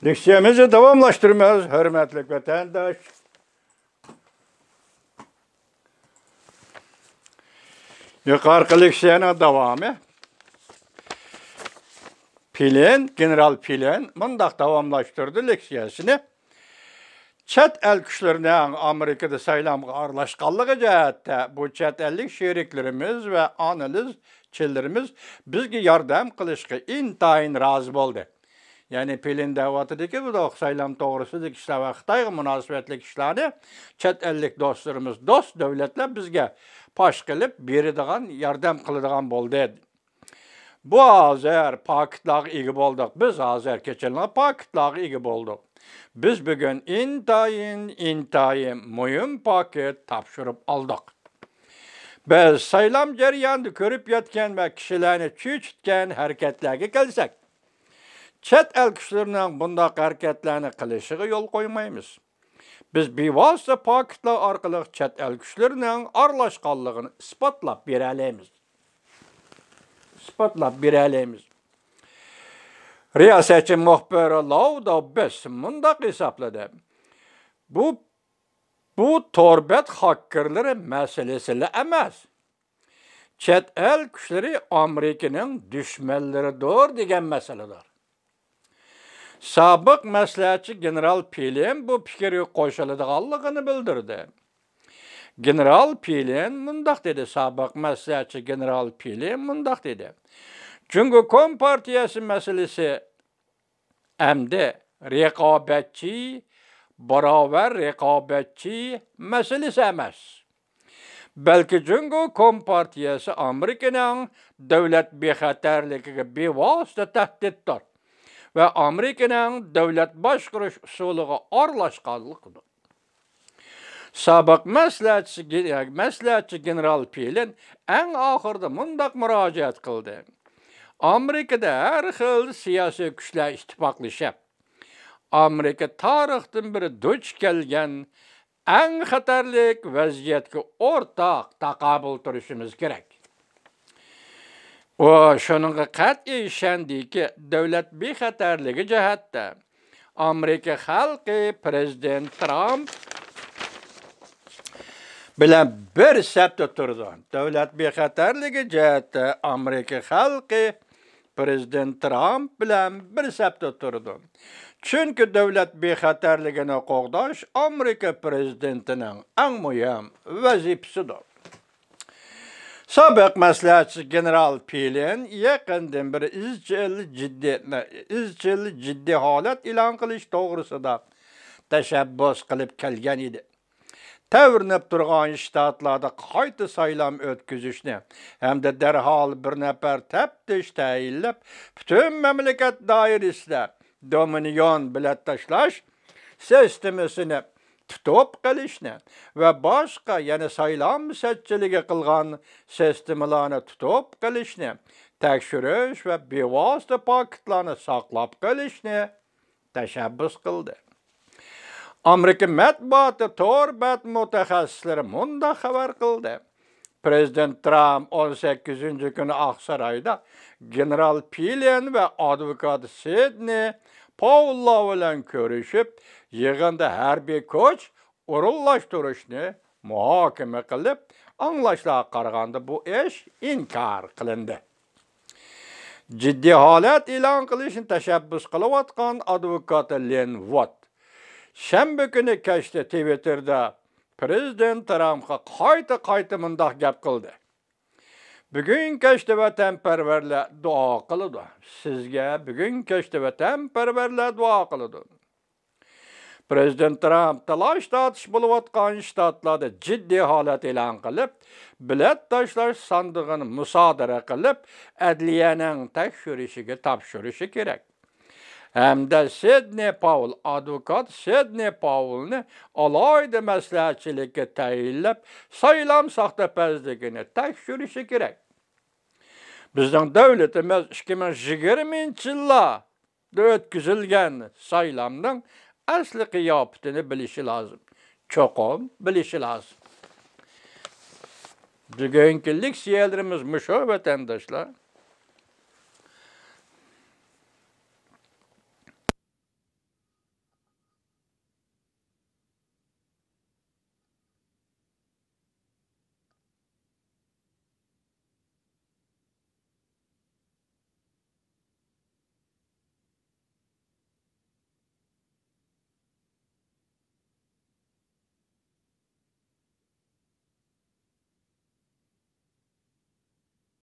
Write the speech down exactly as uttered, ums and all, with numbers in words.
لېكسىيەمىزنى داۋاملاشتۇرىمىز، ھۆرمەتلىك ۋەتەنداش. يۇقىرىقى لېكسىيەنىڭ داۋامى. پىلىن، گېنېرال پىلىن مۇنداق داۋاملاشتۇردى لېكسىيەسىنى. چەت ئەل كۈچلىرىنىڭ ئامېرىكىدا سايلامغا ئارىلاشقانلىقى جەھەتتە بۇ چەت ئەللىك شېرىكلىرىمىز ۋە ئانالىزچىلىرىمىز بىزگە ياردەم قىلىشقا ئىنتايىن رازى بولدى. يەنى پىلىن دەۋاتىدىكى، بۇ سايلام توغرىسىدىكى ئىشلار ۋە خىتايغا مۇناسىۋەتلىك ئىشلارنى چەت ئەللىك دوستلىرىمىز، دوست دۆلەتلەر بىزگە پاش قىلىپ بېرىدىغان، ياردەم قىلىدىغان بولدى. بۇ ھازىر پاكىتلارغا ئىگە بولدۇق. بىز ھازىر كېچىلىرى پاكىتلارغا ئىگە بولدۇق. بىز بۈگۈن ئىنتايىن، ئىنتايىن مۇھىم پاكىت تاپشۇرۇپ ئالدۇق. بىز سايلام جەريانىدا كۆرۈپ يەتكەن ۋە كىشىلەرنى چۆچۈتكەن ھەرىكەتلەرگە كەلسەك، چەت ئەل كۈچلىرىنىڭ بۇنداق ھەرىكەتلەرنى قىلىشىغا يول قويمايمىز. بىز بىۋاسىتە پاكىتلار ئارقىلىق چەت ئەل كۈچلىرىنىڭ ئارىلاشقانلىقىنى ئىسپاتلاپ بېرەلەيمىز. ئىسپاتلاپ بېرەلەيمىز. رىياسەتچى مۇخبىرى لاۋدا بېس مۇنداق ھېسابلىدى. بۇ، بۇ تور بەت خاككېرلىرى مەسىلىسىلا ئەمەس. چەت ئەل كۈچلىرى ئامېرىكىنىڭ دۈشمەنلىرىدۇر دېگەن مەسىلىدۇر. سابىق مەسلىھەتچى گېنېرال پىلىن بۇ پىكىرگە قوشۇلىدىغانلىقىنى بىلدۈردى. گېنېرال پىلىن مۇنداق دېدى، سابىق مەسلىھەتچى گېنېرال پىلىن مۇنداق دېدى، جۇڭگو كومپارتىيەسى مەسىلىسى ئەمدى رىقابەتچى، باراۋەر رىقابەتچى مەسىلىسى ئەمەس. بەلكى جۇڭگو كومپارتىيەسى ئامېرىكىنىڭ دۆلەت بىخەتەرلىكىگە بىۋاسىتە تەھدىتتۇر ۋە ئامېرىكىنىڭ دۆلەت باشقۇرۇش ئۇسۇلىغا ئارىلاشقانلىقىدۇر. سابىق مەسلىھەتچىسى، مەسلىھەتچى گېنېرال پىلىن ئەڭ ئاخىرىدا مۇنداق مۇراجىئەت قىلدى، ئامېرىكىدا ھەر خىل سىياسىي كۈچلەر ئىتتىپاقلىشىپ، ئامېرىكا تارىختىن بېرى دۇچ كەلگەن ئەڭ خەتەرلىك ۋەزىيەتكە ئورتاق تاقابىل تۇرۇشىمىز كېرەك. ئۇ شۇنىڭغا قەتئىي ئىشەندىكى، دۆلەت بىخەتەرلىكى جەھەتتە ئامېرىكا خەلقى پىرېزىدېنت ترامپ بىلەن بىر سەپتە تۇرىدۇ. دۆلەت بىخەتەرلىكى جەھەتتە ئامېرىكا خەلقى پىرېزىدېنت ترامپ بىلەن بىر سەپتە تۇرىدۇ. چۈنكى دۆلەت بىخەتەرلىكىنى قوغداش ئامېرىكا پىرېزىدېنتىنىڭ ئەڭ مۇھىم ۋەزىپىسىدۇر. سابىق مەسلىھەتچىسى گېنېرال پىلىن يېقىندىن بېرى ئىزچىل جىددىي، ئىزچىل جىددىي ھالەت ئېلان قىلىش توغرىسىدا تەشەببۇس قىلىپ كەلگەن ئىدى. تەۋرىنىپ تۇرغان شتاتلاردا قايتا سايلام ئۆتكۈزۈشنى ھەمدە دەرھال بىر نەپەر تەپتىش تەيىنلەپ، پۈتۈن مەملىكەت دائىرىسىدە دومىنىيون بېلەت تاشلاش سىستېمىسىنى تۇتۇپ قېلىشنى ۋە باشقا يەنە سايلام سەتچىلىكى قىلغان سىستېمىلارنى تۇتۇپ قېلىشنى، تەكشۈرۈش ۋە بىۋاسىتە پاكىتلارنى ساقلاپ قېلىشنى تەشەببۇس قىلدى. ئامېرىكا مەتبۇئاتى تور بەت مۇتەخەسسىسلىرى مۇنداق خەۋەر قىلدى. پىرېزىدېنت ترامپ ئون سەككىزىنچى كۈنى ئاقسارايدا گېنېرال پىلىن ۋە ئادۋوكات سىدنى پاۋللار بىلەن كۆرۈشۈپ، يىغىندا ھەربىي كۈچ ئورۇنلاشتۇرۇشنى مۇھاكىمە قىلىپ، ئاڭلاشلارغا قارىغاندا بۇ ئىش ئىنكار قىلىندى. جىددىي ھالەت ئېلان قىلىشنى تەشەببۇس قىلىۋاتقان ئادۋوكاتى لېن ۋوت شەنبە كۈنى كەچتە تىۋىتتېردا پىرېزىدېنت ترامپقا قايتا-قايتا مۇنداق گەپ قىلدى. بۈگۈن كەچتە ۋەتەنپەرۋەرلەر دۇئا قىلىدۇ. سىزگە بۈگۈن كەچتە ۋەتەنپەرۋەرلەر دۇئا قىلىدۇ. پىرېزىدېنت ترامپ تالاش-تارتىش بولۇۋاتقان شتاتلاردا جىددىي ھالەت ئېلان قىلىپ، بېلەت تاشلاش ساندۇقىنى مۇسادىرە قىلىپ، ئەدلىيەنىڭ تەكشۈرۈشىگە تاپشۇرۇشى كېرەك. ھەمدە سىدنى پاۋل، ئادۋوكات سىدنى پاۋلنى ئالاھىدە مەسلىھەتچىلىككە تەيىنلەپ، سايلام ساختىپەزلىكىنى تەكشۈرۈشى كېرەك. بىزنىڭ دۆلىتىمىز ئىككى مىڭ يىگىرمىنچى يىللاردا ئۆتكۈزۈلگەن سايلامنىڭ ئەسلى قىياپىتىنى بىلىشى لازىم. چوقۇم بىلىشى لازىم. بۈگۈنكى لېكسىيەلىرىمىز مۇشۇ، ۋەتەنداشلار.